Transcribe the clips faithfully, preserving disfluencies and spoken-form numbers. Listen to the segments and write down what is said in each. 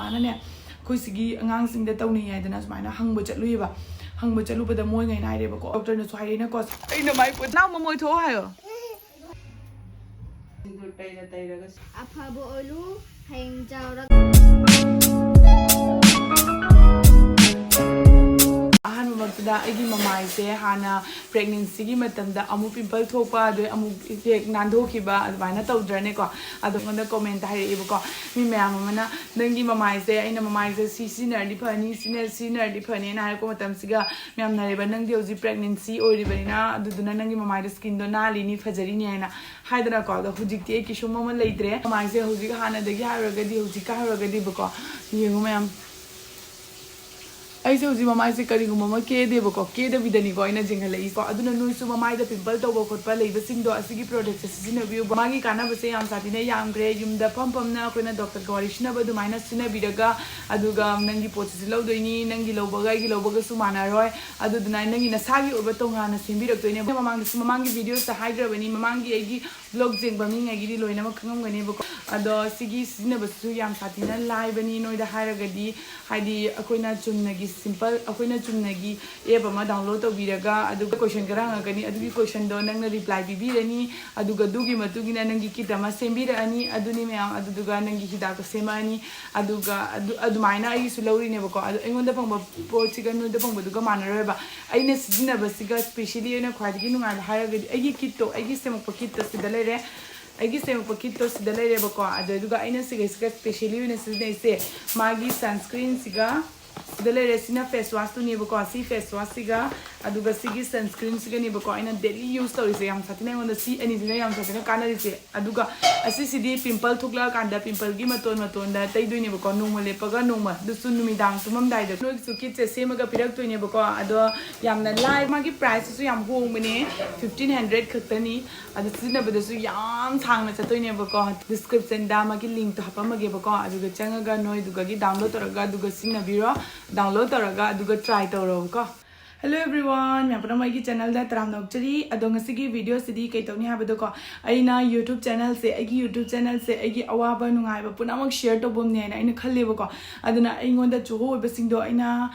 ꯃꯥꯅꯅꯦ ꯑꯩꯈꯣꯏ ꯁꯤꯒꯤ ꯑꯉꯥꯡꯁꯤꯡꯗ ꯇꯧꯅꯩ ꯍꯥꯏꯗꯅ ꯁꯨꯃꯥꯏꯅ ꯍꯪꯕ ꯆꯠꯂꯨꯏꯕ꯫ ꯍꯪꯕ ꯆꯠꯂꯨꯕꯗ ꯃꯣꯏꯉꯩꯅ ꯍꯥꯏꯔꯦꯕꯀꯣ, ꯗꯣꯛꯇꯔꯅꯁꯨ ꯍꯥꯏꯔꯛꯏꯅꯀꯣ, ꯑꯩꯅ ꯃꯥꯏ ꯄꯣꯠ ꯅꯥꯎ ꯃꯃꯣꯏ ꯊꯣꯛꯑꯣ ꯍꯥꯏꯌꯣ꯫ ꯁꯤꯡꯗꯨꯔ ꯇꯩꯔ ꯇꯩꯔꯒ ꯑꯐꯕ ꯑꯣꯏꯂꯨ꯫ ꯍꯌꯦꯡ ꯆꯥꯎꯔꯒ ꯑꯍꯥꯟꯕꯃꯛꯇꯗ ꯑꯩꯒꯤ ꯃꯃꯥꯏꯁꯦ ꯍꯥꯟꯅ ꯄ꯭ꯔꯦꯒꯅꯦꯟꯁꯤꯒꯤ ꯃꯇꯝꯗ ꯑꯃꯨꯛ ꯄꯤꯝꯄꯜ ꯊꯣꯛꯄ, ꯑꯗꯩ ꯑꯃꯨꯛ ꯍꯦꯛ ꯅꯥꯟꯊꯣꯛꯈꯤꯕ, ꯑꯗꯨꯃꯥꯏꯅ ꯇꯧꯗ꯭ꯔꯅꯦꯀꯣ? ꯑꯗꯣ ꯑꯩꯉꯣꯟꯗ ꯀꯣꯃꯦꯟꯇ ꯍꯥꯏꯔꯛꯑꯦꯕꯀꯣ, ꯃꯤ ꯃꯌꯥꯝ ꯑꯃꯅ, "ꯅꯪꯒꯤ ꯃꯃꯥꯏꯁꯦ, ꯑꯩꯅ ꯃꯃꯥꯏꯁꯦ ꯁꯤ ꯁꯤꯖꯤꯟꯅꯔꯗꯤ ꯐꯅꯤ, ꯁꯤꯅ ꯁꯤꯖꯤꯟꯅꯔꯗꯤ ꯐꯅꯤꯅ" ꯍꯥꯏꯔꯛꯄ ꯃꯇꯝꯁꯤꯒ ꯃꯌꯥꯝꯅꯔꯦꯕ, "ꯅꯪꯗꯤ ꯍꯧꯖꯤꯛ ꯄ꯭ꯔꯦꯒꯅꯦꯟꯁꯤ ꯑꯣꯏꯔꯤꯕꯅꯤꯅ, ꯑꯗꯨꯗꯨꯅ ꯅꯪꯒꯤ ꯃꯃꯥꯏꯗꯣ ꯁ꯭ꯀꯤꯟꯗꯣ ꯅꯥꯜꯂꯤꯅꯤ, ꯐꯖꯔꯤꯅꯤ" ꯍꯥꯏꯅ ꯍꯥꯏꯗꯅꯀꯣ꯫ ꯑꯗꯣ ꯍꯧꯖꯤꯛꯇꯤ ꯑꯩ ꯀꯩꯁꯨꯝ ꯑꯃ ꯂꯩꯇ꯭ꯔꯦ꯫ ꯃꯃꯥꯏꯁꯦ ꯍꯧꯖꯤꯛ ꯍꯥꯟꯅꯗꯒꯤ ꯍꯥꯏꯔꯨꯔꯒꯗꯤ, ꯍꯧꯖꯤꯛꯀ ꯍꯥꯏꯔꯨꯔꯒꯗꯤꯕꯀꯣ, ꯌꯦꯡꯉꯨ ꯃꯌꯥꯝ, ꯑꯩꯁꯦ ꯍꯧꯖꯤꯛ ꯃꯃꯥꯏꯁꯦ ꯀꯔꯤꯒꯨꯝꯕ ꯑꯃ ꯀꯦꯗꯦꯕꯀꯣ, ꯀꯦꯗꯕꯤꯗꯅꯤꯀꯣ ꯑꯩꯅ ꯌꯦꯡꯍꯜꯂꯛꯏꯀꯣ꯫ ꯑꯗꯨꯅ ꯅꯣꯏꯁꯨ ꯃꯃꯥꯏꯗ ꯄꯤꯝꯄꯜ ꯇꯧꯕ ꯈꯣꯠꯄ ꯂꯩꯕꯁꯤꯡꯗꯣ ꯑꯁꯤꯒꯤ ꯄ꯭ꯔꯣꯗꯛꯁꯦ ꯁꯤꯖꯤꯟꯅꯕꯤꯌꯨ꯫ ꯃꯥꯒꯤ ꯀꯥꯟꯅꯕꯁꯦ ꯌꯥꯝ ꯁꯥꯊꯤꯅ ꯌꯥꯝꯈ꯭ꯔꯦ꯫ ꯌꯨꯝꯗ ꯐꯝ ꯐꯝꯅ ꯑꯩꯈꯣꯏꯅ ꯗꯣꯛꯇꯔꯒ ꯋꯥꯔꯤ ꯁꯤꯟꯅꯕ ꯑꯗꯨꯃꯥꯏꯅ ꯁꯤꯖꯤꯟꯅꯕꯤꯔꯒ, ꯑꯗꯨꯒ ꯅꯪꯒꯤ ꯄꯣꯠꯁꯤꯁꯨ ꯂꯧꯗꯣꯏꯅꯤ, ꯅꯪꯒꯤ ꯂꯧꯕꯒ ꯑꯩꯒꯤ ꯂꯧꯕꯒꯁꯨ ꯃꯥꯟꯅꯔꯣꯏ꯫ ꯑꯗꯨꯗꯨꯅ ꯅꯪꯒꯤ ꯅꯁꯥꯒꯤ ꯑꯣꯏꯕ ꯇꯣꯉꯥꯟꯅ ꯁꯦꯝꯕꯤꯔꯛꯇꯣꯏꯅꯦ꯫ ꯃꯃꯥꯡꯗꯁꯨ, ꯃꯃꯥꯡꯒꯤ ꯚꯤꯗꯤꯑꯣꯁꯇ ꯍꯥꯏꯈ꯭ꯔꯕꯅꯤ, ꯃꯃꯥꯡꯒꯤ ꯑꯩꯒꯤ ꯕ꯭ꯂꯣꯒ ꯌꯦꯡꯕ ꯃꯤꯉꯩꯒꯤꯗꯤ ꯂꯣꯏꯅꯃꯛ ꯈꯪꯉꯝꯒꯅꯦꯕꯀꯣ꯫ ꯑꯗꯣ ꯁꯤꯒꯤ ꯁꯤꯖꯤꯟꯅꯕꯁꯤꯁꯨ ꯌꯥꯝ ꯁꯥꯊꯤꯅ ꯂꯥꯏꯕꯅꯤ꯫ ꯅꯣꯏꯗ ꯍꯥꯏꯔꯒꯗꯤ, ꯍꯥꯏꯗꯤ ꯑꯩꯈꯣꯏꯅ ꯆꯨꯝꯅꯒꯤ ꯁꯤꯝꯄꯜ, ꯑꯩꯈꯣꯏꯅ ꯆꯨꯝꯅꯒꯤ ꯑꯦꯞ ꯑꯃ ꯗꯥꯎꯟꯂꯣꯗ ꯇꯧꯕꯤꯔꯒ, ꯑꯗꯨꯒ ꯀꯣꯏꯁꯟ ꯈꯔ ꯍꯪꯉꯛꯀꯅꯤ, ꯑꯗꯨꯒꯤ ꯀꯣꯏꯁꯟꯗꯣ ꯅꯪꯅ ꯔꯤꯄ꯭ꯂꯥꯏ ꯄꯤꯕꯤꯔꯅꯤ, ꯑꯗꯨꯒ ꯑꯗꯨꯒꯤ ꯃꯇꯨꯡ ꯏꯟꯅ ꯅꯪꯒꯤ ꯀꯤꯠ ꯑꯃ ꯁꯦꯝꯕꯤꯔꯛꯑꯅꯤ, ꯑꯗꯨꯅꯤ ꯃꯌꯥꯝ, ꯑꯗꯨꯗꯨꯒ ꯅꯪꯒꯤ ꯍꯤꯗꯥꯛꯇꯣ ꯁꯦꯝꯃꯛꯑꯅꯤ꯫ ꯑꯗꯨꯒ ꯑꯗꯨ, ꯑꯗꯨꯃꯥꯏꯅ ꯑꯩꯒꯤꯁꯨ ꯂꯧꯔꯤꯅꯦꯕꯀꯣ꯫ ꯑꯗꯣ ꯑꯩꯉꯣꯟꯗ ꯐꯪꯕ ꯄꯣꯠꯁꯤꯒ ꯅꯣꯏꯗ ꯐꯪꯕꯗꯨꯒ ꯃꯥꯟꯅꯔꯣꯏꯕ꯫ ꯑꯩꯅ ꯁꯤꯖꯤꯟꯅꯕꯁꯤꯒ ꯁ꯭ꯄꯦꯁꯤꯌꯦꯜꯂꯤ ꯑꯣꯏꯅ ꯈ꯭ꯋꯥꯏꯗꯒꯤ ꯅꯨꯡꯉꯥꯏꯕ ꯍꯥꯏꯔꯒꯗꯤ ꯑꯩꯒꯤ ꯀꯤꯠꯇꯣ, ꯑꯩꯒꯤ ꯁꯦꯝꯃꯛꯄ ꯀꯤꯠꯇꯣ ꯁꯤꯗ ꯂꯩꯔꯦ꯫ ꯑꯩꯒꯤ ꯁꯦꯝꯃꯛꯄ ꯀꯤꯠꯇꯣ ꯁꯤꯗ ꯂꯩꯔꯦꯕꯀꯣ꯫ ꯑꯗꯨꯗꯨꯒ ꯑꯩꯅ ꯁꯤꯒꯩꯁꯤꯒ ꯁ꯭ꯄꯦꯁꯤꯌꯦꯜꯂꯤ ꯑꯣꯏꯅ ꯁꯤꯖꯤꯟꯅꯩꯁꯦ, ꯃꯥꯒꯤ ꯁꯟꯁꯀ꯭ꯔꯤꯟꯁꯤꯒ ꯁꯤꯗ ꯂꯩꯔꯦ꯫ ꯁꯤꯅ ꯐꯦꯁ ꯋꯥꯁꯇꯨꯅꯦꯕꯀꯣ꯫ ꯁꯤ ꯐꯦꯁ ꯋꯥꯁꯁꯤꯒ ꯑꯗꯨꯒ ꯁꯤꯒꯤ ꯁꯟꯁꯀ꯭ꯔꯤꯟꯁꯤꯒꯅꯦꯕꯀꯣ ꯑꯩꯅ ꯗꯦꯂꯤ ꯌꯨꯁ ꯇꯧꯔꯤꯁꯦ꯫ ꯌꯥꯝ ꯁꯥꯊꯤꯅ ꯑꯩꯉꯣꯟꯗ ꯁꯤ ꯑꯅꯤꯁꯤꯅ ꯌꯥꯝ ꯁꯥꯊꯤꯅ ꯀꯥꯟꯅꯔꯤꯁꯦ꯫ ꯑꯗꯨꯒ ꯑꯁꯤꯁꯤꯗꯤ ꯄꯤꯝꯄꯜ ꯊꯣꯛꯂꯛꯑꯀꯥꯟꯗ ꯄꯤꯝꯄꯜꯒꯤ ꯃꯇꯣꯟ ꯃꯇꯣꯟꯗ ꯇꯩꯗꯣꯏꯅꯦꯕꯀꯣ, ꯅꯣꯡꯃ ꯂꯦꯞꯄꯒ ꯅꯣꯡꯃ, ꯑꯗꯨꯁꯨ ꯅꯨꯃꯤꯗꯥꯡ ꯇꯨꯝꯃꯝꯗꯥꯏꯗ꯫ ꯅꯣꯏꯒꯤꯁꯨ ꯀꯤꯠꯁꯦ ꯁꯦꯝꯃꯒ ꯄꯤꯔꯛꯇꯣꯏꯅꯦꯕꯀꯣ꯫ ꯑꯗꯣ ꯌꯥꯝꯅ ꯂꯥꯏ, ꯃꯥꯒꯤ ꯄ꯭ꯔꯥꯏꯁꯁꯤꯁꯨ ꯌꯥꯝ ꯍꯣꯡꯕꯅꯦ, ꯐꯤꯐꯇꯤꯟ ꯍꯟꯗ꯭ꯔꯦꯗ ꯈꯛꯇꯅꯤ꯫ ꯑꯗꯨ ꯁꯤꯖꯤꯟꯅꯕꯗꯁꯨ ꯌꯥꯝ ꯁꯥꯡꯅ ꯆꯠꯇꯣꯏꯅꯦꯕꯀꯣ꯫ ꯗꯤꯁꯀ꯭ꯔꯤꯞꯁꯟꯗ ꯃꯥꯒꯤ ꯂꯤꯡꯛꯇꯣ ꯍꯥꯞꯄꯝꯃꯒꯦꯕꯀꯣ, ꯑꯗꯨꯒ ꯆꯪꯉꯒ ꯅꯣꯏꯗꯨꯒꯒꯤ ꯗꯥꯎꯟꯂꯣꯗ ꯇꯧꯔꯒ ꯑꯗꯨꯒ ꯁꯤꯖꯤꯟꯅꯕꯤꯔꯣ꯫ ꯗꯥꯎꯟꯂꯣꯗ ꯇꯧꯔꯒ ꯑꯗꯨꯒ ꯇ꯭ꯔꯥꯏ ꯇꯧꯔꯣꯕꯀꯣ꯫ Hello everyone, ꯃꯌꯥꯝ ꯄꯨꯝꯅꯃꯛ ꯑꯩꯒꯤ ꯆꯦꯅꯦꯜꯗ ꯇꯔꯥꯝꯅ ꯑꯣꯛꯆꯔꯤ꯫ ꯑꯗꯣ ꯉꯁꯤꯒꯤ ꯚꯤꯗꯤꯑꯣꯁꯤꯗꯤ ꯀꯩ ꯇꯧꯅꯤ ꯍꯥꯏꯕꯗꯀꯣ, ꯑꯩꯅ ꯌꯨꯇ꯭ꯌꯨꯕ ꯆꯦꯅꯦꯜꯁꯦ, ꯑꯩꯒꯤ ꯌꯨꯇ꯭ꯌꯨꯕ ꯆꯦꯅꯦꯜꯁꯦ ꯑꯩꯒꯤ ꯑꯋꯥꯕ ꯅꯨꯡꯉꯥꯏꯕ ꯄꯨꯝꯅꯃꯛ ꯁꯤꯌꯔ ꯇꯧꯐꯝꯅꯦꯅ ꯑꯩꯅ ꯈꯜꯂꯦꯕꯀꯣ꯫ ꯑꯗꯨꯅ ꯑꯩꯉꯣꯟꯗ ꯆꯨꯍꯧ ꯑꯣꯏꯕꯁꯤꯡꯗꯣ ꯑꯩꯅ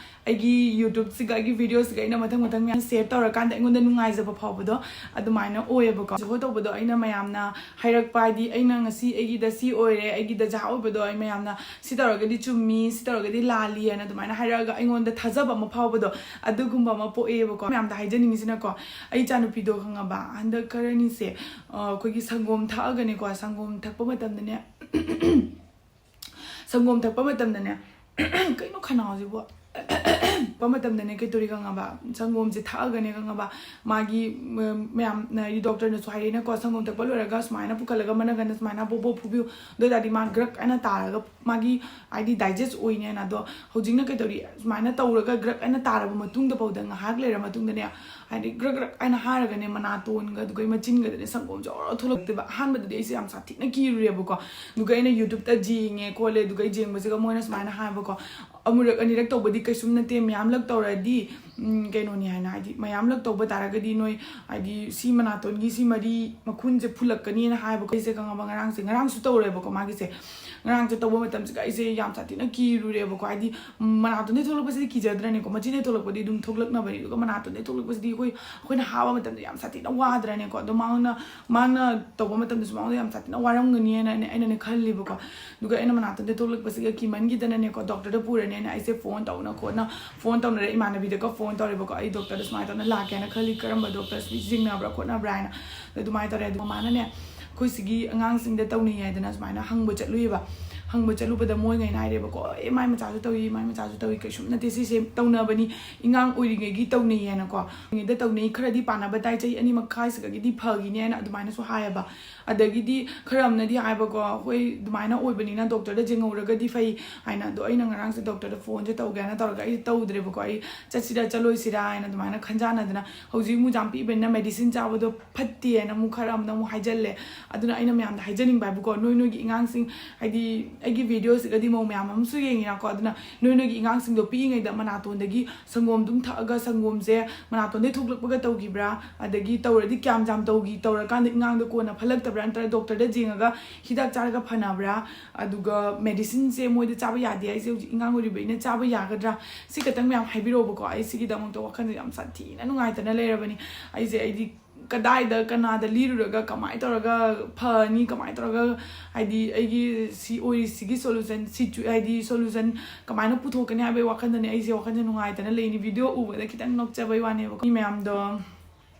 ꯑꯩꯒꯤ ꯌꯨꯇ꯭ꯌꯨꯕꯁꯤꯒ ꯑꯩꯒꯤ ꯚꯤꯗꯤꯑꯣꯁꯤꯒ ꯑꯩꯅ ꯃꯊꯪ ꯃꯊꯪ ꯃꯌꯥꯝ ꯁꯤꯌꯔ ꯇꯧꯔꯀꯥꯟꯗ ꯑꯩꯉꯣꯟꯗ ꯅꯨꯡꯉꯥꯏꯖꯕ ꯐꯥꯎꯕꯗꯣ ꯑꯗꯨꯃꯥꯏꯅ ꯑꯣꯏꯌꯦꯕꯀꯣ꯫ ꯆꯨꯍꯧ ꯇꯧꯕꯗꯣ ꯑꯩꯅ ꯃꯌꯥꯝꯅ ꯍꯥꯏꯔꯛꯄ, ꯍꯥꯏꯗꯤ ꯑꯩꯅ ꯉꯁꯤ ꯑꯩꯒꯤꯗ ꯁꯤ ꯑꯣꯏꯔꯦ, ꯑꯩꯒꯤꯗ ꯖꯍꯥ ꯑꯣꯏꯕꯗꯣ ꯑꯩ ꯃꯌꯥꯝꯅ ꯁꯤ ꯇꯧꯔꯒꯗꯤ ꯆꯨꯝꯃꯤ, ꯁꯤ ꯇꯧꯔꯒꯗꯤ ꯂꯥꯜꯂꯤ ꯍꯥꯏꯅ ꯑꯗꯨꯃꯥꯏꯅ ꯍꯥꯏꯔꯛꯑꯒ ꯑꯩꯉꯣꯟꯗ ꯊꯥꯖꯕ ꯑꯃ ꯐꯥꯎꯕꯗꯣ, ꯑꯗꯨꯒꯨꯝꯕ ꯑꯃ ꯄꯣꯛꯑꯦꯕꯀꯣ꯫ ꯃꯌꯥꯝꯗ ꯍꯥꯏꯖꯅꯤꯡꯉꯤꯁꯤꯅꯀꯣ, ꯑꯩ ꯏꯆꯥꯅꯨꯄꯤꯗꯣ ꯈꯪꯉꯕ, ꯍꯟꯗꯛ ꯈꯔꯅꯤꯁꯦ, ꯑ, ꯑꯩꯈꯣꯏꯒꯤ ꯁꯪꯒꯣꯝ ꯊꯛꯑꯒꯅꯦꯀꯣ, ꯁꯪꯒꯣꯝ ꯊꯛꯄ ꯃꯇꯝꯗꯅꯦ, ꯁꯪꯒꯣꯝ ꯊꯛꯄ ꯃꯇꯝꯗꯅꯦ, ꯀꯩꯅꯣ ꯈꯅꯥꯎꯁꯤꯕꯨ? ꯊꯛꯄ ꯃꯇꯝꯗꯅꯦ ꯀꯩꯗꯧꯔꯤ ꯈꯪꯉꯕ? ꯁꯪꯒꯣꯝꯁꯦ ꯊꯛꯑꯒꯅꯦ ꯈꯪꯉꯕ, ꯃꯥꯒꯤ, ꯃ-, ꯃꯌꯥꯝꯅ ꯍꯥꯏꯗꯤ ꯗꯣꯛꯇꯔꯅꯁꯨ ꯍꯥꯏꯔꯦꯅꯀꯣ, ꯁꯪꯒꯣꯝ ꯊꯛꯄ ꯂꯣꯏꯔꯒ ꯁꯨꯃꯥꯏꯅ ꯄꯨꯈꯠꯂꯒ ꯃꯅꯒꯟꯗ ꯁꯨꯃꯥꯏꯅ ꯕꯣꯞ ꯕꯣꯞ ꯐꯨꯕꯤꯌꯨ, ꯑꯗꯨ ꯑꯣꯏ ꯇꯥꯔꯗꯤ ꯃꯥ ꯒ꯭ꯔꯛ ꯍꯥꯏꯅ ꯇꯥꯔꯒ ꯃꯥꯒꯤ ꯍꯥꯏꯗꯤ ꯗꯥꯏꯖꯦꯁ ꯑꯣꯏꯅꯦꯅ꯫ ꯑꯗꯣ ꯍꯧꯖꯤꯛꯅ ꯀꯩꯗꯧꯔꯤ, ꯁꯨꯃꯥꯏꯅ ꯇꯧꯔꯒ ꯒ꯭ꯔꯛ ꯍꯥꯏꯅ ꯇꯥꯔꯕ ꯃꯇꯨꯡꯗ ꯐꯥꯎꯗ ꯉꯥꯏꯍꯥꯛ ꯂꯩꯔ ꯃꯇꯨꯡꯗꯅꯦ, ꯍꯥꯏꯗꯤ ꯒ꯭ꯔꯛ ꯒ꯭ꯔꯛ ꯍꯥꯏꯅ ꯍꯥꯏꯔꯒꯅꯦ ꯃꯅꯥꯇꯣꯟꯒ ꯑꯗꯨꯒ ꯃꯆꯤꯟꯒꯗꯅꯦ ꯁꯪꯒꯣꯝ ꯖꯣꯔꯣ ꯊꯣꯛꯂꯛꯇꯦꯕ꯫ ꯑꯍꯥꯟꯕꯗꯗꯤ ꯑꯩꯁꯦ ꯌꯥꯝ ꯁꯥꯊꯤꯅ ꯀꯤꯔꯨꯔꯦꯕꯀꯣ꯫ ꯑꯗꯨꯒ ꯑꯩꯅ ꯌꯨꯇ꯭ꯌꯨꯕꯇ ꯌꯦꯡꯉꯦ ꯈꯣꯠꯂꯦ, ꯑꯗꯨꯒ ꯑꯩ ꯌꯦꯡꯕꯁꯤꯒ ꯃꯣꯏꯅ ꯁꯨꯃꯥꯏꯅ ꯍꯥꯏꯕꯀꯣ, ꯑꯃꯨꯔꯛ ꯑꯅꯤꯔꯛ ꯇꯧꯕꯗꯤ ꯀꯩꯁꯨꯝ ꯅꯠꯇꯦ, ꯃꯌꯥꯝꯂꯛ ꯇꯧꯔꯗꯤ, ꯎꯝ, ꯀꯩꯅꯣꯅꯤ ꯍꯥꯏꯅ, ꯍꯥꯏꯗꯤ ꯃꯌꯥꯝꯂꯛ ꯇꯧꯕ ꯇꯥꯔꯒꯗꯤ ꯅꯣꯏ ꯍꯥꯏꯗꯤ ꯁꯤ ꯃꯅꯥꯇꯣꯟꯒꯤ ꯁꯤ ꯃꯔꯤ ꯃꯈꯨꯟꯁꯦ ꯐꯨꯜꯂꯛꯀꯅꯤꯅ ꯍꯥꯏꯕꯀꯣ꯫ ꯑꯩꯁꯦ ꯈꯪꯉꯕ, ꯉꯔꯥꯡꯁꯦ, ꯉꯔꯥꯡꯁꯨ ꯇꯧꯔꯦꯕꯀꯣ ꯃꯥꯒꯤꯁꯦ꯫ ꯉꯔꯥꯡꯁꯦ ꯇꯧꯕ ꯃꯇꯝꯁꯤꯗ ꯑꯩꯁꯦ ꯌꯥꯝ ꯁꯥꯊꯤꯅ ꯀꯤꯔꯨꯔꯦꯕꯀꯣ꯫ ꯍꯥꯏꯗꯤ ꯃꯅꯥꯇꯣꯟꯗꯩ ꯊꯣꯛꯂꯛꯄꯁꯤꯗꯤ ꯀꯤꯖꯗ꯭ꯔꯅꯦꯀꯣ, ꯃꯆꯤꯟꯗꯩ ꯊꯣꯛꯂꯛꯄꯗꯤ ꯑꯗꯨꯝ ꯊꯣꯛꯂꯛꯅꯕꯅꯤ, ꯑꯗꯨꯒ ꯃꯅꯥꯇꯣꯟꯗꯩ ꯊꯣꯛꯂꯛꯄꯁꯤꯗꯤ ꯑꯩꯈꯣꯏ, ꯑꯩꯈꯣꯏꯅ ꯍꯥꯕ ꯃꯇꯝꯗ ꯌꯥꯝ ꯁꯥꯊꯤꯅ ꯋꯥꯗ꯭ꯔꯅꯦꯀꯣ꯫ ꯑꯗꯣ ꯃꯉꯣꯟꯗ, ꯃꯥꯅ ꯇꯧꯕ ꯃꯇꯝꯗꯁꯨ ꯃꯉꯣꯟꯗ ꯌꯥꯝ ꯁꯥꯊꯤꯅ ꯋꯥꯔꯝꯒꯅꯤꯅ ꯑꯩꯅ, ꯑꯩꯅꯅꯦ ꯈꯜꯂꯤꯕꯀꯣ꯫ ꯑꯗꯨꯒ ꯑꯩꯅ ꯃꯅꯥꯇꯣꯟꯗꯩ ꯊꯣꯛꯂꯛꯄꯁꯤꯒ ꯀꯤꯃꯟꯈꯤꯗꯅꯅꯦꯀꯣ, ꯗꯣꯛꯇꯔꯗ ꯄꯨꯔꯅꯦꯅ ꯑꯩꯁꯦ ꯐꯣꯟ ꯇꯧꯅ ꯈꯣꯠꯅ, ꯐꯣꯟ ꯇꯧꯅꯔꯦ, ꯏꯃꯥꯟꯅꯕꯤꯗꯒ ꯐꯣꯟ ꯇꯧꯔꯦꯕꯀꯣ, "ꯑꯩ ꯗꯣꯛꯇꯔꯗ ꯁꯨꯃꯥꯏꯅ ꯇꯧꯅ ꯂꯥꯛꯀꯦꯅ ꯈꯜꯂꯤ, ꯀꯔꯝꯕ ꯗꯣꯛꯇꯔ ꯁꯤ ꯆꯤꯡꯅꯕ꯭ꯔꯥ ꯈꯣꯠꯅꯕ꯭ꯔꯥ?" ꯍꯥꯏꯅ꯫ ꯑꯗꯨ ꯑꯗꯨꯃꯥꯏꯅ ꯇꯧꯔꯦ꯫ ꯑꯗꯨꯒ ꯃꯥꯅꯅꯦ, ꯑꯩꯈꯣꯏ ꯁꯤꯒꯤ ꯑꯉꯥꯡꯁꯤꯡꯗ ꯇꯧꯅꯩ ꯍꯥꯏꯗꯅ ꯁꯨꯃꯥꯏꯅ ꯍꯪꯕ ꯆꯠꯂꯨꯏꯕ꯫ ꯍꯪꯕ ꯆꯠꯂꯨꯕꯗ ꯃꯣꯏꯉꯩꯅ ꯍꯥꯏꯔꯦꯕꯀꯣ, "ꯑꯦ, ꯃꯥꯏ ꯃꯆꯥꯁꯨ ꯇꯧꯏ, ꯃꯥꯏ ꯃꯆꯥꯁꯨ ꯇꯧꯏ, ꯀꯩꯁꯨꯝ ꯅꯠꯇꯦ, ꯁꯤꯁꯦ ꯇꯧꯅꯕꯅꯤ, ꯑꯉꯥꯡ ꯑꯣꯏꯔꯤꯉꯩꯒꯤ ꯇꯧꯅꯩ" ꯍꯥꯏꯅꯀꯣ꯫ ꯑꯣꯏꯔꯤꯉꯩꯗ ꯇꯧꯅꯩ, ꯈꯔꯗꯤ ꯄꯥꯟꯅꯕ ꯇꯥꯏ, ꯆꯍꯤ ꯑꯅꯤ ꯃꯈꯥꯏꯁꯤꯗꯒꯤꯗꯤ ꯐꯈꯤꯅꯤ ꯍꯥꯏꯅ ꯑꯗꯨꯃꯥꯏꯅꯁꯨ ꯍꯥꯏꯌꯦꯕ꯫ ꯑꯗꯒꯤꯗꯤ ꯈꯔ ꯑꯃꯅꯗꯤ ꯍꯥꯏꯕꯀꯣ, "ꯑꯩꯈꯣꯏ ꯑꯗꯨꯃꯥꯏꯅ ꯑꯣꯏꯕꯅꯤꯅ ꯗꯣꯛꯇꯔꯗ ꯌꯦꯡꯍꯧꯔꯒꯗꯤ ꯐꯩ" ꯍꯥꯏꯅ꯫ ꯑꯗꯣ ꯑꯩꯅ ꯉꯔꯥꯡꯁꯦ ꯗꯣꯛꯇꯔꯗ ꯐꯣꯟꯁꯦ ꯇꯧꯒꯦꯅ ꯇꯧꯔꯒ ꯑꯩ ꯇꯧꯗ꯭ꯔꯦꯕꯀꯣ꯫ ꯑꯩ ꯆꯠꯁꯤꯔꯥ ꯆꯠꯂꯣꯏꯁꯤꯔꯥ ꯍꯥꯏꯅ ꯑꯗꯨꯃꯥꯏꯅ ꯈꯟꯖꯥꯟꯅꯗꯅ, ꯍꯧꯖꯤꯛ ꯑꯃꯨꯛ ꯌꯥꯝ ꯄꯤꯛꯏꯕꯅꯤꯅ ꯃꯦꯗꯤꯁꯤꯟ ꯆꯥꯕꯗꯣ ꯐꯠꯇꯦꯅ ꯑꯃꯨꯛ ꯈꯔ ꯑꯃꯅ ꯑꯃꯨꯛ ꯍꯥꯏꯖꯜꯂꯦ꯫ ꯑꯗꯨꯅ ꯑꯩꯅ ꯃꯌꯥꯝꯗ ꯍꯥꯏꯖꯅꯤꯡꯕ ꯍꯥꯏꯕꯨꯀꯣ, ꯅꯣꯏ ꯅꯣꯏꯒꯤ ꯑꯉꯥꯡꯁꯤꯡ, ꯍꯥꯏꯗꯤ ꯑꯩꯒꯤ ꯚꯤꯗꯤꯑꯣꯁꯤꯒꯗꯤ ꯃꯧ ꯃꯌꯥꯝ ꯑꯃꯁꯨ ꯌꯦꯡꯉꯤꯅꯀꯣ꯫ ꯑꯗꯨꯅ ꯅꯣꯏ ꯅꯣꯏꯒꯤ ꯏꯉꯥꯡꯁꯤꯡꯗꯣ ꯄꯤꯛꯏꯉꯩꯗ ꯃꯅꯥꯇꯣꯟꯗꯒꯤ ꯁꯪꯒꯣꯝ ꯑꯗꯨꯝ ꯊꯛꯑꯒ, ꯁꯪꯒꯣꯝꯁꯦ ꯃꯅꯥꯇꯣꯟꯗꯒꯤ ꯊꯣꯛꯂꯛꯄꯒ ꯇꯧꯈꯤꯕ꯭ꯔꯥ, ꯑꯗꯒꯤ ꯇꯧꯔꯗꯤ ꯀꯌꯥꯝ ꯌꯥꯝ ꯇꯧꯈꯤ, ꯇꯧꯔꯀꯥꯟꯗ ꯏꯉꯥꯡꯗꯣ ꯀꯣꯟꯅ ꯐꯠꯂꯛꯇꯕ꯭ꯔꯥ, ꯅꯠꯇ꯭ꯔꯒ ꯗꯣꯛꯇꯔꯗ ꯌꯦꯡꯉꯒ ꯍꯤꯗꯥꯛ ꯆꯥꯔꯒ ꯐꯅꯕ꯭ꯔꯥ, ꯑꯗꯨꯒ ꯃꯦꯗꯤꯁꯤꯟꯁꯦ ꯃꯣꯏꯗ ꯆꯥꯕ ꯌꯥꯗꯦ ꯍꯥꯏꯁꯦ ꯍꯧꯖꯤꯛ ꯑꯉꯥꯡ ꯑꯣꯏꯔꯤꯕꯅꯤꯅ ꯆꯥꯕ ꯌꯥꯒꯗ꯭ꯔꯥ, ꯁꯤ ꯈꯛꯇꯪ ꯃꯌꯥꯝ ꯍꯥꯏꯕꯤꯔꯛꯑꯣꯕꯀꯣ꯫ ꯑꯩ ꯁꯤꯒꯤꯗꯃꯛꯇ ꯋꯥꯈꯜꯁꯦ ꯌꯥꯝ ꯁꯥꯊꯤꯅ ꯅꯨꯡꯉꯥꯏꯇꯅ ꯂꯩꯔꯕꯅꯤ꯫ ꯑꯩꯁꯦ, ꯑꯩꯗꯤ ꯀꯗꯥꯏꯗ ꯀꯅꯥꯗ ꯂꯤꯔꯨꯔꯒ ꯀꯃꯥꯏꯅ ꯇꯧꯔꯒ ꯐꯅꯤ, ꯀꯃꯥꯏꯅ ꯇꯧꯔꯒ, ꯍꯥꯏꯗꯤ, ꯑꯩꯒꯤ ꯁꯤ ꯑꯣꯏꯔꯤꯁꯤꯒꯤ ꯁꯣꯂꯨꯁꯟ, ꯁꯤꯆꯨ-, ꯍꯥꯏꯗꯤ, ꯁꯣꯂꯨꯁꯟ ꯀꯃꯥꯏꯅ ꯄꯨꯊꯣꯛꯀꯅꯤ ꯍꯥꯏꯕꯒꯤ ꯋꯥꯈꯜꯗꯅꯦ ꯑꯩꯁꯦ ꯋꯥꯈꯜꯁꯦ ꯅꯨꯡꯉꯥꯏꯇꯅ ꯂꯩꯅꯤ꯫ ꯚꯤꯗꯤꯑꯣ ꯎꯕꯗ ꯈꯤꯇꯪ ꯅꯣꯛꯆꯕꯩ ꯋꯥꯅꯦꯕꯀꯣ, ꯃꯤ ꯃꯌꯥꯝꯗꯣ꯫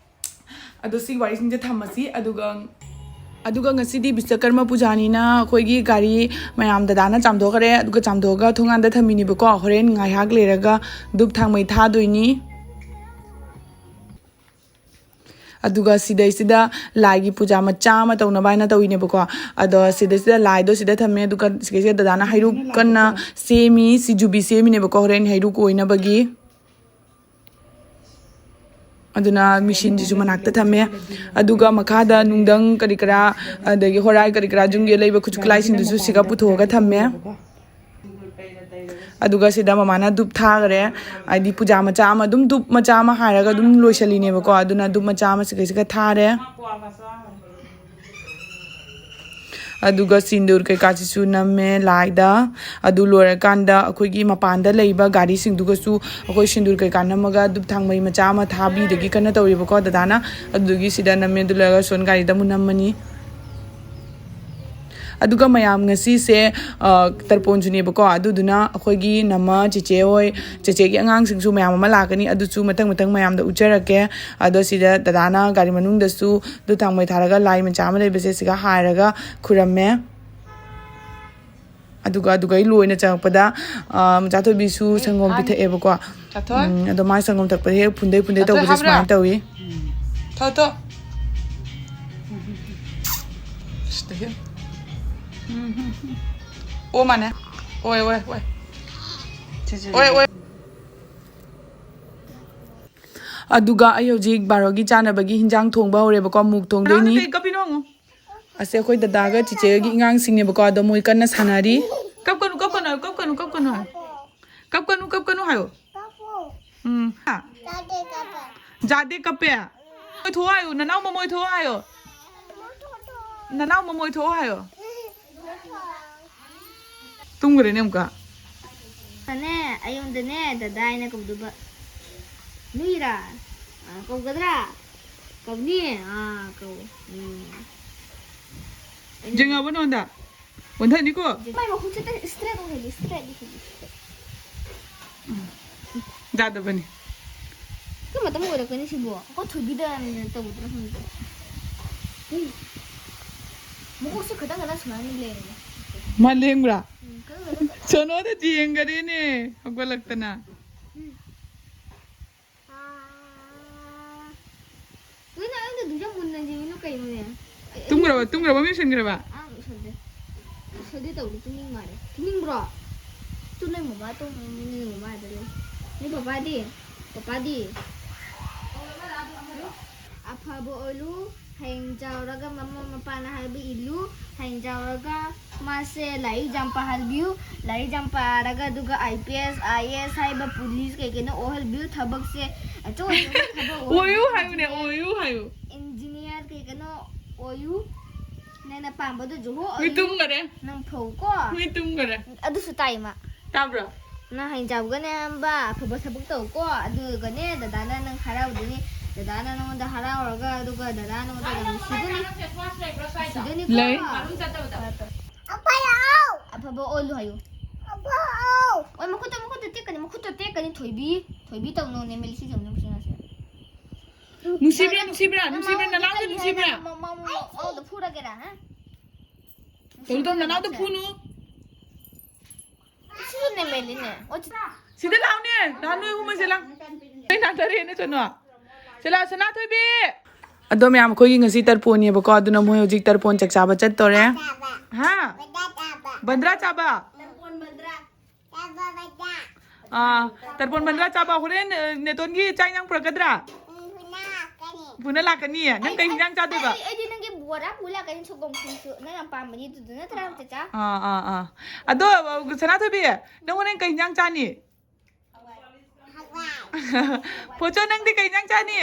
ꯑꯗꯣ ꯁꯤꯒꯤ ꯋꯥꯔꯤꯁꯤꯡꯁꯦ ꯊꯝꯃꯁꯤ꯫ ꯑꯗꯨꯒ, ꯑꯗꯨꯒ ꯉꯁꯤꯗꯤ ꯕꯤꯁꯀꯔꯃ ꯄꯨꯖꯥꯅꯤꯅ ꯑꯩꯈꯣꯏꯒꯤ ꯒꯥꯔꯤ ꯃꯌꯥꯝ ꯗꯗꯥꯅ ꯆꯥꯝꯊꯣꯛꯈ꯭ꯔꯦ꯫ ꯑꯗꯨꯒ ꯆꯥꯝꯊꯣꯛꯑꯒ ꯊꯣꯡꯒꯥꯟꯗ ꯊꯝꯃꯤꯅꯦꯕꯀꯣ꯫ ꯍꯣꯔꯦꯟ ꯉꯥꯏꯍꯥꯛ ꯂꯩꯔꯒ ꯙꯨꯞ ꯊꯥꯡꯃꯩ ꯊꯥꯗꯣꯏꯅꯤ꯫ ꯑꯗꯨꯒ ꯁꯤꯗꯩꯁꯤꯗ ꯂꯥꯏꯒꯤ ꯄꯨꯖꯥ ꯃꯆꯥ ꯑꯃ ꯇꯧꯅꯕ ꯍꯥꯏꯅ ꯇꯧꯔꯤꯅꯦꯕꯀꯣ꯫ ꯑꯗꯣ ꯁꯤꯗꯩꯁꯤꯗ ꯂꯥꯏꯗꯣ ꯁꯤꯗ ꯊꯝꯃꯦ꯫ ꯑꯗꯨꯒ ꯁꯤꯗꯩꯁꯤꯗ ꯗꯗꯥꯅ ꯍꯩꯔꯨꯛ ꯀꯟꯅ ꯁꯦꯝꯃꯤ꯫ ꯁꯤ ꯖꯨꯕꯤ ꯁꯦꯝꯃꯤꯅꯦꯕꯀꯣ, ꯍꯣꯔꯦꯟ ꯍꯩꯔꯨꯛ ꯑꯣꯏꯅꯕꯒꯤ꯫ ꯑꯗꯨꯅ ꯃꯤꯁꯤꯟꯁꯤꯁꯨ ꯃꯅꯥꯛꯇ ꯊꯝꯃꯦ꯫ ꯑꯗꯨꯒ ꯃꯈꯥꯗ ꯅꯨꯡꯗꯪ ꯀꯔꯤ ꯀꯔꯥ, ꯑꯗꯒꯤ ꯍꯣꯔꯥꯏ ꯀꯔꯤ ꯀꯔꯥ, ꯌꯨꯝꯒꯤ ꯂꯩꯕ ꯈꯨꯠꯁꯨ ꯈꯨꯠꯂꯥꯏꯁꯤꯡꯗꯨꯁꯨ ꯁꯤꯒ ꯄꯨꯊꯣꯛꯑꯒ ꯊꯝꯃꯦ꯫ ꯑꯗꯨꯒ ꯁꯤꯗ ꯃꯃꯥꯅ ꯙꯨꯞ ꯊꯥꯈ꯭ꯔꯦ, ꯍꯥꯏꯗꯤ ꯄꯨꯖꯥ ꯃꯆꯥ ꯑꯃ, ꯑꯗꯨꯝ ꯙꯨꯞ ꯃꯆꯥ ꯑꯃ ꯍꯥꯏꯔꯒ ꯑꯗꯨꯝ ꯂꯣꯏꯁꯤꯜꯂꯤꯅꯦꯕꯀꯣ꯫ ꯑꯗꯨꯅ ꯙꯨꯞ ꯃꯆꯥ ꯑꯃ ꯁꯤꯒ ꯁꯤꯒ ꯊꯥꯔꯦ꯫ ꯑꯗꯨꯒ ꯁꯤꯟꯗꯨꯔ ꯀꯩꯀꯥꯁꯤꯁꯨ ꯅꯝꯃꯦ ꯂꯥꯏꯗ꯫ ꯑꯗꯨ ꯂꯣꯏꯔꯀꯥꯟꯗ ꯑꯩꯈꯣꯏꯒꯤ ꯃꯄꯥꯟꯗ ꯂꯩꯕ ꯒꯥꯔꯤꯁꯤꯡꯗꯨꯒꯁꯨ ꯑꯩꯈꯣꯏ ꯁꯤꯟꯗꯨꯔ ꯀꯩꯀꯥ ꯅꯝꯃꯒ ꯙꯨꯞ ꯊꯥꯡꯃꯩ ꯃꯆꯥ ꯑꯃ ꯊꯥꯕꯤꯗꯒꯤ ꯀꯟꯅ ꯇꯧꯔꯤꯕꯀꯣ ꯗꯗꯥꯅ꯫ ꯑꯗꯨꯗꯨꯒꯤ ꯁꯤꯗ ꯅꯝꯃꯦ꯫ ꯑꯗꯨ ꯂꯣꯏꯔꯒ ꯁꯣꯟ ꯒꯥꯔꯤꯗ ꯑꯃꯨꯛ ꯅꯝꯃꯅꯤ꯫ ꯑꯗꯨꯒ ꯃꯌꯥꯝ ꯉꯁꯤꯁꯦ, ꯑ, ꯇꯔꯄꯣꯟꯁꯨꯅꯦꯕꯀꯣ꯫ ꯑꯗꯨꯗꯨꯅ ꯑꯩꯈꯣꯏꯒꯤ ꯅꯝꯃ ꯆꯦꯆꯦ ꯍꯣꯏ, ꯆꯦꯆꯦꯒꯤ ꯑꯉꯥꯡꯁꯤꯡꯁꯨ ꯃꯌꯥꯝ ꯑꯃ ꯂꯥꯛꯀꯅꯤ꯫ ꯑꯗꯨꯁꯨ ꯃꯊꯪ ꯃꯊꯪ ꯃꯌꯥꯝꯗ ꯎꯠꯆꯔꯛꯀꯦ꯫ ꯑꯗꯣ ꯁꯤꯗ ꯗꯗꯥꯅ ꯒꯥꯔꯤ ꯃꯅꯨꯡꯗꯁꯨ ꯙꯨꯞ ꯊꯥꯡꯃꯩ ꯊꯥꯔꯒ ꯂꯥꯏ ꯃꯆꯥ ꯑꯃ ꯂꯩꯕꯁꯦ ꯁꯤꯒ ꯍꯥꯏꯔꯒ ꯈꯨꯔꯝꯃꯦ꯫ ꯑꯗꯨꯒ, ꯑꯗꯨꯒ ꯑꯩ ꯂꯣꯏꯅ ꯆꯪꯉꯛꯄꯗ, ꯑ, ꯃꯆꯥ ꯊꯣꯏꯕꯤꯁꯨ ꯁꯪꯒꯣꯝ ꯄꯤꯊꯛꯑꯦꯕꯀꯣ꯫ ꯆꯥꯊꯣꯏ꯫ ꯎꯝ, ꯑꯗꯣ ꯃꯥ ꯁꯪꯒꯣꯝ ꯊꯛꯄꯗ ꯍꯦꯛ ꯐꯨꯟꯗꯩ ꯐꯨꯟꯗꯩ ꯆꯥꯊꯣꯏ ꯇꯧꯕꯁꯦ ꯍꯥꯞꯄ꯭ꯔꯥ? ꯁꯨꯃꯥꯏꯅ ꯇꯧꯏ꯫ ꯊꯣ, ꯊꯣ꯫ ꯁꯤꯗꯒꯤ꯫ ꯑꯣ, ꯃꯥꯅꯦ꯫ ꯑꯣꯏ, ꯑꯣꯏ, ꯑꯣꯏ꯫ ꯁꯤꯁꯦ ꯑꯣꯏ, ꯑꯣꯏ꯫ ꯑꯗꯨꯒ ꯑꯩ ꯍꯧꯖꯤꯛ ꯕꯥꯔꯣꯒꯤ ꯆꯥꯅꯕꯒꯤ ꯍꯤꯟꯖꯥꯡ ꯊꯣꯡꯕ ꯍꯧꯔꯦꯕꯀꯣ꯫ ꯃꯨꯛ ꯊꯣꯡꯗꯣꯏꯅꯤ꯫ ꯀꯩ ꯀꯞꯄꯤꯅꯣ ꯍꯪꯉꯨ꯫ ꯑꯁꯦ ꯑꯩꯈꯣꯏ ꯗꯗꯥꯒ ꯆꯤꯆꯦꯒꯤ ꯑꯉꯥꯡꯁꯤꯡꯅꯦꯕꯀꯣ, ꯑꯗꯣ ꯃꯣꯏ ꯀꯟꯅ ꯁꯥꯟꯅꯔꯤ꯫ ꯀꯞꯀꯅꯨ, ꯀꯞꯀꯅꯨ ꯍꯥꯏꯌꯨ, ꯀꯞꯀꯅꯨ, ꯀꯞꯀꯅꯨ ꯍꯥꯏꯌꯨ꯫ ꯀꯞꯀꯅꯨ, ꯀꯞꯀꯅꯨ ꯍꯥꯏꯌꯣ꯫ ꯎꯝ꯫ ꯍꯥ? ꯖꯥꯗꯦ ꯀꯞꯄꯦ꯫ ꯃꯃꯣꯏ ꯊꯣꯛꯑꯣ ꯍꯥꯏꯌꯣ, ꯅꯅꯥꯎ ꯃꯃꯣꯏ ꯊꯣꯛꯑꯣ ꯍꯥꯏꯌꯣ꯫ ꯅꯅꯥꯎ ꯃꯃꯣꯏ ꯊꯣꯛꯑꯣ ꯍꯥꯏꯌꯣ꯫ ꯇꯨꯝꯈ꯭ꯔꯦꯅꯦ ꯑꯃꯨꯛꯀ꯫ ꯅꯦ, ꯑꯩꯉꯣꯟꯗꯅꯦ, ꯗꯗꯥ ꯍꯥꯏꯅ ꯀꯧꯗꯧꯕ꯫ ꯅꯨꯏꯔꯥ? ꯑꯥ, ꯀꯧꯒꯗ꯭ꯔꯥ? ꯀꯧꯅꯤ? ꯑꯥ, ꯀꯧ꯫ ꯎꯝ꯫ ꯌꯦꯡꯉꯕ ꯅꯉꯣꯟꯗ? ꯑꯣꯟꯊꯅꯤꯀꯣ? ꯃꯥꯏ ꯃꯈꯨꯠꯁꯦ straight ꯑꯣꯏꯍꯜꯂꯤ, straight ꯑꯣꯏꯍꯜꯂꯤ꯫ ꯌꯥꯗꯕꯅꯤ꯫ ꯀꯔꯝꯕ ꯃꯇꯝ ꯑꯣꯏꯔꯛꯀꯅꯤ ꯁꯤꯕꯣ? ꯑꯩꯈꯣꯏ ꯊꯣꯏꯕꯤꯗ ꯇꯧꯒꯗ꯭ꯔꯥ ꯈꯪꯗꯦ꯫ ꯎꯝ꯫ ꯃꯀꯣꯛꯁꯦ ꯈꯇꯪ ꯈꯇꯪ ꯁꯨꯃꯥꯏꯅ ꯂꯦꯡꯉꯦ꯫ ꯃꯥ ꯂꯦꯡꯕ꯭ꯔꯥ? ꯎꯝ, ꯈꯇꯪ ꯈꯇꯪ꯫ ꯁꯣꯅꯣꯗ ꯌꯦꯡꯈꯔꯦꯅꯦ, ꯍꯧꯒꯠꯂꯛꯇꯅ꯫ ꯎꯝ꯫ ꯑꯥ꯫ ꯂꯣꯏꯅ ꯑꯩꯉꯣꯟꯗ ꯑꯗꯨꯝ ꯌꯥꯝ ꯃꯨꯟꯅ ꯌꯦꯡꯉꯤꯅꯣ ꯀꯩꯅꯣꯅꯦ? ꯑꯩ, ꯑꯩ ꯇꯨꯝꯈ꯭ꯔꯕ? ꯇꯨꯝꯈ꯭ꯔꯕ? ꯃꯤ ꯎꯁꯟꯈ꯭ꯔꯕ? ꯑꯥ, ꯎꯁꯜꯂꯦ꯫ ꯎꯁꯜꯂꯦ ꯇꯧꯔꯤ, ꯇꯨꯝꯅꯤꯡ ꯃꯥꯜꯂꯦ꯫ ꯇꯨꯝꯅꯤꯡꯕ꯭ꯔꯣ? ꯇꯨ ꯅꯣꯏ ꯃꯃꯥ ꯇꯨꯝ-, ꯅꯣꯏ ꯃꯃꯥꯗ ꯂꯩ꯫ ꯅꯣꯏ ꯄꯄꯥꯗꯤ? ꯄꯄꯥꯗꯤ? ꯑꯐꯕ ꯑꯣꯏꯂꯨ, ꯍꯌꯦꯡ ꯆꯥꯎꯔꯒ ꯃꯃꯥ ꯃꯄꯥꯅ ꯍꯥꯏꯕ ꯏꯜꯂꯨ, ꯍꯌꯦꯡ ꯆꯥꯎꯔꯒ ꯃꯥꯁꯦ ꯂꯥꯏꯔꯤꯛ ꯌꯥꯝ ꯄꯥꯍꯟꯕꯤꯌꯨ, ꯂꯥꯏꯔꯤꯛ ꯌꯥꯝ ꯄꯥꯔꯒ ꯑꯗꯨꯒ IPS, IAS ꯍꯥꯏꯕ police ꯀꯩ ꯀꯩꯅꯣ ꯑꯣꯏꯍꯟꯕꯤꯌꯨ, ꯊꯕꯛꯁꯦ ꯑꯆꯧ ꯑꯆꯧꯕ ꯊꯕꯛ ꯑꯣꯏꯍꯟꯕꯤꯌꯨ, ꯑꯣꯏꯌꯨ ꯍꯥꯏꯌꯨꯅꯦ, engineer, ꯑꯣꯏꯌꯨ ꯍꯥꯏꯌꯨ꯫ Engineer ꯀꯩ ꯀꯩꯅꯣ ꯑꯣꯏꯌꯨ꯫ ꯅꯪꯅ ꯄꯥꯝꯕꯗꯨꯁꯨ ꯍꯣ ꯃꯤ ꯑꯣꯏꯌꯨ꯫ ꯇꯨꯝꯈꯔꯦ꯫ ꯅꯪ ꯐꯧꯀꯣ꯫ ꯃꯤ ꯇꯨꯝꯈꯔꯦ꯫ ꯑꯗꯨꯁꯨ ꯇꯥꯏ ꯃꯥ꯫ ꯇꯥꯕ꯭ꯔꯣ? ꯅꯪ ꯍꯌꯦꯡ ꯆꯥꯎꯕꯒꯅꯦ ꯑꯝꯕ ꯑꯐꯕ ꯊꯕꯛ ꯇꯧꯀꯣ꯫ ꯑꯗꯨꯒꯅꯦ ꯗꯗꯥꯅ ꯅꯪ ꯍꯔꯥꯎꯗꯣꯏꯅꯤ꯫ ꯗꯗꯥꯅ ꯅꯉꯣꯟꯗ ꯍꯔꯥꯎꯔꯒ ꯑꯗꯨꯒ ꯗꯗꯥ ꯅꯉꯣꯟꯗ ꯌꯥꯝ ꯅꯨꯡꯁꯤꯗꯣꯏꯅꯤ꯫ ꯅꯨꯡꯁꯤꯗꯣꯏꯅꯤꯀꯣ꯫ ꯂꯩ꯫ ꯑꯐꯕ ꯑꯣꯏꯂꯨ ꯍꯥꯏꯌꯨ꯫ ꯑꯣꯏ, ꯃꯈꯨꯠꯇꯣ, ꯃꯈꯨꯠꯇꯣ ꯇꯦꯛꯀꯅꯤ, ꯃꯈꯨꯠꯇꯣ ꯇꯦꯛꯀꯅꯤ, ꯊꯣꯏꯕꯤ꯫ ꯊꯣꯏꯕꯤ ꯇꯧꯅꯨꯅꯦ, ꯃꯦꯂꯤꯁꯤ ꯆꯨꯝꯅ ꯐꯨꯅꯁꯦ꯫ ꯅꯨꯡꯁꯤꯕ꯭ꯔꯥ, ꯅꯨꯡꯁꯤꯕ꯭ꯔꯥ, ꯅꯨꯡꯁꯤꯕ꯭ꯔꯥ? ꯅꯅꯥꯎꯗꯣ ꯅꯨꯡꯁꯤꯕ꯭ꯔꯥ? ꯃ-, ꯃ-, ꯃ-, ꯃ-, ꯃꯉꯣꯟꯗ ꯐꯨꯔꯒꯦꯔꯥ, ꯍꯥ? ꯇꯧ, ꯇꯧ, ꯅꯅꯥꯎꯗꯣ ꯐꯨꯅꯨ꯫ ꯁꯤꯁꯨ ꯅꯦꯃꯦꯂꯤꯅꯦ꯫ ꯑꯣ, ꯆꯤ-, ꯁꯤꯗ ꯂꯥꯎꯅꯦ꯫ ꯂꯥꯎ, ꯅꯣꯏ ꯑꯍꯨꯝꯃꯛꯁꯦ ꯂꯥꯎ꯫ ꯅꯣꯏ ꯅꯥꯟꯊꯔꯛꯑꯦꯅꯦ, ꯆꯅꯨ꯫ ꯁꯤ ꯂꯥꯎ, ꯁꯅꯥꯊꯣꯏꯕꯤ꯫ ꯑꯗꯣ ꯃꯌꯥꯝ, ꯑꯩꯈꯣꯏꯒꯤ ꯉꯁꯤ ꯇꯔꯄꯣꯟꯅꯦꯕꯀꯣ, ꯑꯗꯨꯅ ꯃꯣꯏ ꯍꯧꯖꯤꯛ ꯇꯔꯄꯣꯟ ꯆꯥꯛ ꯆꯥꯕ ꯆꯠꯇꯣꯔꯦ꯫ ꯍꯥ? ꯕꯟꯗ꯭ꯔꯥ ꯆꯥꯕ? ꯑꯥ, ꯇꯔꯄꯣꯟ ꯕꯟꯗ꯭ꯔꯥ ꯆꯥꯕ꯫ ꯍꯣꯔꯦꯟ, ꯑ, ꯅꯦꯇꯣꯟꯒꯤ ꯆꯥꯛ ꯏꯟꯖꯥꯡ ꯄꯨꯔꯛꯀꯗ꯭ꯔꯥ? ꯎꯝ, ꯍꯨꯅ ꯂꯥꯛꯀꯅꯤ꯫ ꯍꯨꯅ ꯂꯥꯛꯀꯅꯤ? ꯅꯪ ꯀꯩ ꯏꯟꯖꯥꯡ ꯆꯥꯗꯣꯏꯕ? ꯑꯩ, ꯑꯩꯗꯤ ꯅꯪꯒꯤ ꯕꯣꯔꯥ ꯄꯨ ꯂꯥꯛꯀꯅꯤ, ꯁꯪꯒꯣꯝ ꯈꯤꯔꯁꯨ ꯅꯪ ꯌꯥꯝ ꯄꯥꯝꯕꯅꯤ ꯑꯗꯨꯗꯨ ꯅꯠꯇ꯭ꯔꯥ, ꯆꯦꯆꯥ? ꯑꯥ ꯑꯥ ꯑꯥ ꯑꯗꯣ ꯁꯅꯥꯊꯣꯏꯕꯤ, ꯅꯪ ꯍꯣꯔꯦꯟ ꯀꯩ ꯍꯤꯟꯖꯥꯡ ꯆꯥꯅꯤ? ꯄꯣꯆꯣ, ꯅꯪꯗꯤ ꯀꯩ ꯍꯤꯟꯖꯥꯡ ꯆꯥꯅꯤ?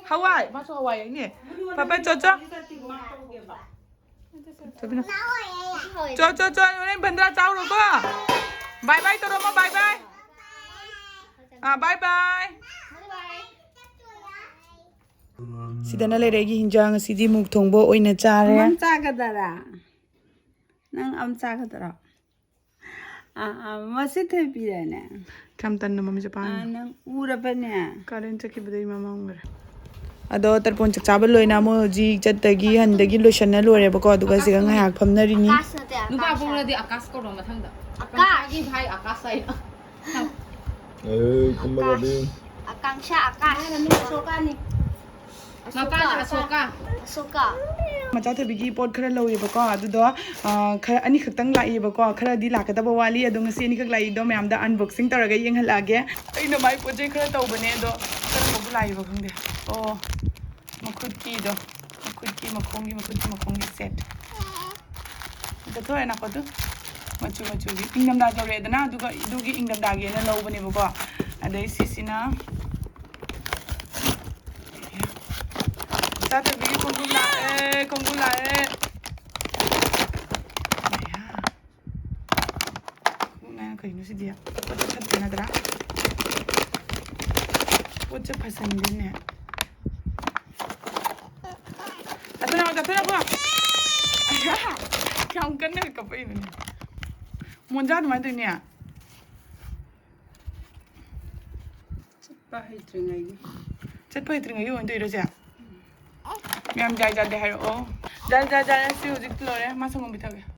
ꯍꯋꯥꯏ꯫ ꯃꯥꯁꯨ ꯍꯋꯥꯏ ꯍꯥꯏꯅꯦ꯫ ꯄꯥꯄꯥ, ꯆꯣ ꯆꯣ꯫ ꯆꯣ ꯆꯣ ꯆꯣ, ꯍꯣꯔꯦꯟ ꯕꯟꯗ꯭ꯔꯥ ꯆꯥꯎꯔꯣꯀꯣ꯫ ꯕꯥꯏ ꯕꯥꯏ ꯇꯧꯔꯝꯃꯣ, ꯕꯥꯏ ꯕꯥꯏ꯫ ꯑꯥ, ꯕꯥꯏ ꯕꯥꯏ꯫ ꯁꯤꯗꯅ ꯂꯩꯔꯦ ꯑꯩꯒꯤ ꯍꯤꯟꯖꯥꯡ꯫ ꯉꯁꯤꯗꯤ ꯃꯨꯛ ꯊꯣꯡꯕ ꯑꯣꯏꯅ ꯆꯥꯔꯦ꯫ ꯅꯪ ꯆꯥꯒꯗꯔꯥ? ꯅꯪ ꯑꯝ ꯆꯥꯒꯗꯔꯣ? ꯑꯥ, ꯑꯥ, ꯃꯁꯤ ꯊꯣꯏꯕꯤꯔꯅꯦ? ꯀꯌꯥꯝ ꯇꯟꯅꯣ ꯃꯃꯤꯁꯦ ꯄꯥꯡꯉꯤꯅꯣ? ꯑꯥ, ꯅꯪ ꯎꯔꯕꯅꯦ? ꯀꯥꯂꯦꯟ ꯆꯠꯈꯤꯕꯗꯩ ꯃꯃꯥꯡ ꯑꯣꯏꯔꯦ꯫ ꯑꯗꯣ ꯇꯔꯄꯣꯟ ꯆꯥꯛ ꯆꯥꯕ ꯂꯣꯏꯅ ꯃꯣꯏ ꯍꯧꯖꯤꯛ ꯆꯠꯇꯒꯤ ꯍꯟꯗꯒꯤ ꯂꯣꯏꯁꯟꯅ ꯂꯣꯏꯔꯦꯕꯀꯣ, ꯑꯗꯨꯒ ꯁꯤꯒ ꯉꯥꯏꯍꯥꯛ ꯐꯝꯅꯔꯤꯅꯤ꯫ ꯑꯀꯥꯁ ꯅꯠꯇꯦ, ꯅꯨꯄꯥ ꯑꯀꯥꯁ꯫ ꯄꯣꯛꯂꯗꯤ ꯑꯀꯥꯁ ꯀꯧꯔꯣ ꯃꯊꯪꯗ꯫ ꯑꯀꯥꯁ꯫ ꯑꯀꯥꯁꯒꯤ ꯚꯥꯏ ꯑꯀꯥꯁ ꯍꯥꯏꯅ꯫ ꯑꯦ, ꯀꯨꯝꯕꯒꯗꯤ꯫ ꯑꯀꯥꯡꯁꯥ, ꯑꯀꯥꯁ꯫ ꯃꯄꯥꯅ ꯑꯁꯣꯀꯥ꯫ ꯑꯁꯣꯀꯥ꯫ ꯃꯆꯥ ꯊꯣꯏꯕꯤꯒꯤ ꯄꯣꯠ ꯈꯔ ꯂꯧꯋꯦꯕꯀꯣ, ꯑꯗꯨꯗꯣ, ꯑ, ꯈꯔ ꯑꯅꯤꯈꯛꯇꯪ ꯂꯥꯛꯏꯕꯀꯣ, ꯈꯔꯗꯤ ꯂꯥꯛꯀꯗꯕ ꯋꯥꯠꯂꯤ꯫ ꯑꯗꯣ ꯉꯁꯤ ꯑꯅꯤꯈꯛ ꯂꯥꯛꯏꯗꯣ ꯃꯌꯥꯝꯗ unboxing ꯇꯧꯔꯒ ꯌꯦꯡꯍꯜꯂꯛꯑꯒꯦ꯫ ꯑꯩꯅ ꯃꯥꯏ ꯄꯣꯠ ꯆꯩ ꯈꯔ ꯇꯧꯕꯅꯦ, ꯑꯗꯣ ꯀꯔꯝꯕꯕꯨ ꯂꯥꯛꯏꯕ ꯈꯪꯗꯦ꯫ ꯑꯣ, ꯃꯈꯨꯠꯀꯤꯗꯣ, ꯃꯈꯨꯠꯀꯤ ꯃꯈꯣꯡꯒꯤ, ꯃꯈꯨꯠꯀꯤ ꯃꯈꯣꯡꯒꯤ set꯫ ꯆꯠꯊꯣꯛꯑꯦ ꯅꯥꯀꯣꯠꯇꯨ꯫ ꯃꯆꯨ ꯃꯆꯨꯒꯤ ꯏꯪꯊꯝꯊꯥ ꯌꯧꯔꯛꯑꯦꯗꯅ, ꯑꯗꯨꯒ ꯑꯗꯨꯒꯤ ꯏꯪꯊꯝꯊꯥꯒꯤꯅ ꯂꯧꯕꯅꯦꯕꯀꯣ꯫ ꯑꯗꯩ ꯁꯤꯁꯤꯅ ꯆꯥꯊꯕꯤꯒꯤ ꯈꯣꯡꯒꯨꯜ ꯂꯥꯛꯑꯦ, ꯈꯣꯡꯒꯨꯜ ꯂꯥꯛꯑꯦ꯫ ꯑꯌꯥ꯫ ꯈꯣꯡꯒꯨꯜ ꯂꯥꯛꯑꯦ, ꯀꯩꯅꯣ ꯁꯤꯗꯤ? ꯄꯣꯠꯁꯦ ꯐꯠꯇꯦ ꯅꯠꯇ꯭ꯔꯥ? ꯄꯣꯠꯁꯦ ꯐꯁꯟꯗꯦꯅꯦ꯫ ꯆꯠꯊꯣꯔꯛꯑꯣ, ꯆꯠꯊꯣꯔꯛꯑꯣ꯫ ꯑꯌꯥ, ꯀꯌꯥꯝ ꯀꯟꯅ ꯀꯞꯄꯛꯏꯅꯣꯅꯦ꯫ ꯃꯣꯟꯖꯥ ꯑꯗꯨꯃꯥꯏꯅ ꯇꯧꯏꯅꯦ꯫ ꯆꯠꯄ ꯍꯩꯇ꯭ꯔꯤꯉꯩꯒꯤ꯫ ꯆꯠꯄ ꯍꯩꯇ꯭ꯔꯤꯉꯩꯒꯤ ꯑꯣꯏꯅ ꯇꯧꯔꯤꯔꯣ ꯁꯦ? ꯃꯌꯥꯝ ꯖꯥꯏ ꯖꯥꯗꯦ ꯍꯥꯏꯔꯛꯑꯣ꯫ ꯖꯥꯏ ꯖꯥꯏ ꯖꯥꯏ, ꯁꯤ ꯍꯧꯖꯤꯛ ꯂꯣꯏꯔꯦ꯫ ꯃꯥ ꯁꯪꯒꯣꯝ ꯄꯤꯊꯛꯑꯒꯦ꯫